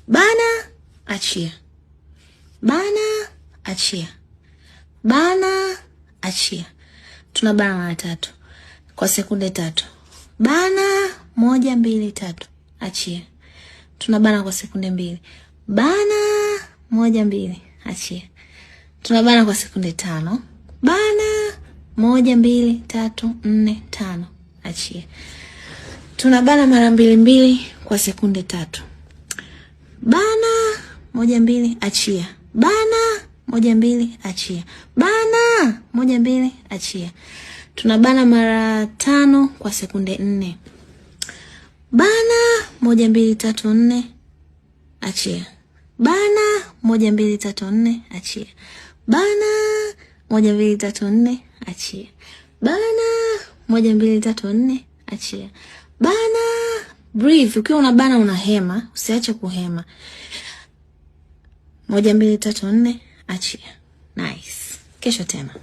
Bana, achia. Bana, achia. Bana, achia. Tunabana mara tatu kwa sekunde 3. Bana, 1, 2, 3, achia. Tunabana kwa sekunde 2. Bana, 1, 2, achia. Tunabana kwa sekunde 5. Bana, 1, 2, 3, 4, 5, achia. Tunabana mara 2 2 kwa sekunde 3. Bana, 1, 2, achia. Bana, 1, 2, achia. Bana, 1, 2, achia. Tunabana mara 5 kwa sekunde 4. Bana, 1, 2, 3, 4, achia. Bana, 1, 2, 3, 4, achia. Bana, 1, 2, 3, 4, achia. Bana, 1, 2, 3, 4, achia. Bana, breathe. Ukiwa unabana unahema, usiache kuhema. 1, 2, 3, 4, achia. Nice. Kesho tena.